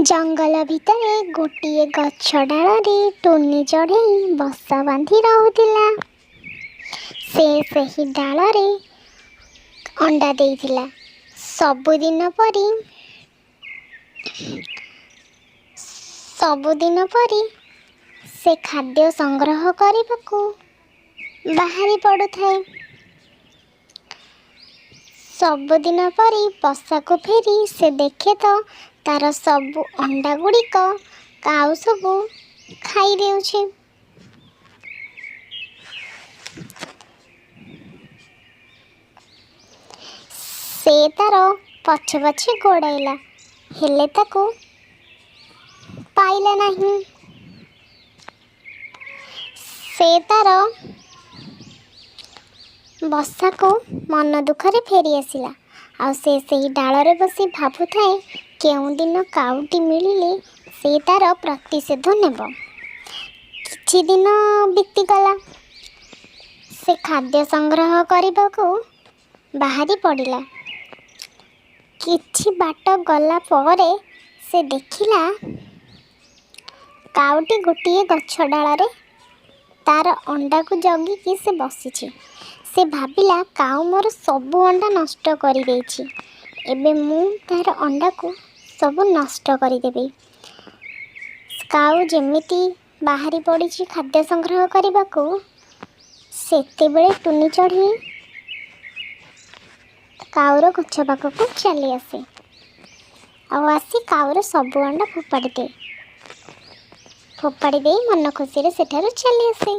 ଜଙ୍ଗଲ ଭିତରେ ଗୋଟିଏ ଗଛ ଡାଳରେ ଟୁନି ଚଢ଼େଇ ବସା ବାନ୍ଧି ରହୁଥିଲା। ସେ ସେହି ଡାଳରେ ଅଣ୍ଡା ଦେଇଥିଲା। ସବୁଦିନ ପରି ସେ ଖାଦ୍ୟ ସଂଗ୍ରହ କରିବାକୁ ବାହାରି ପଡ଼ୁଥାଏ। ସବୁଦିନ ପରି ବସାକୁ ଫେରି ସେ ଦେଖେ ତ ତାର ସବୁ ଅଣ୍ଡା ଗୁଡ଼ିକ କାଉ ସବୁ ଖାଇ ଦେଉଛି। ସେ ତାର ପଛେ ପଛେ ଗୋଡ଼ାଇଲା, ହେଲେ ତାକୁ ପାଇଲା ନାହିଁ। ସେ ତାର ବସାକୁ ମନ ଦୁଃଖରେ ଫେରି ଆସିଲା। ଆଉ ସେ ସେହି ଡାଳରେ ବସି ଭାବୁଥାଏ, କେଉଁଦିନ କାଉଟି ମିଳିଲେ ସେ ତାର ପ୍ରତିଶୋଧ ନେବ। କିଛି ଦିନ ବିତିଗଲା। ସେ ଖାଦ୍ୟ ସଂଗ୍ରହ କରିବାକୁ ବାହାରି ପଡ଼ିଲା। କିଛି ବାଟ ଗଲା ପରେ ସେ ଦେଖିଲା, କାଉଟି ଗୋଟିଏ ଗଛ ଡାଳରେ ତାର ଅଣ୍ଡାକୁ ଜଗିକି ସେ ବସିଛି। ସେ ଭାବିଲା, କାଉ ମୋର ସବୁ ଅଣ୍ଡା ନଷ୍ଟ କରିଦେଇଛି, ଏବେ ମୁଁ ତାର ଅଣ୍ଡାକୁ ସବୁ ନଷ୍ଟ କରିଦେବି। କାଉ ଯେମିତି ବାହାରି ପଡ଼ିଛି ଖାଦ୍ୟ ସଂଗ୍ରହ କରିବାକୁ, ସେତେବେଳେ ଟୁନି ଚଢ଼େଇ କାଉର ଗଛ ପାଖକୁ ଚାଲି ଆସେ ଆଉ ଆସି କାଉର ସବୁ ଅଣ୍ଡା ଫୋପାଡ଼ି ଦିଏ। ଫୋପାଡ଼ି ଦେଇ ମନ ଖୁସିରେ ସେଠାରୁ ଚାଲି ଆସେ।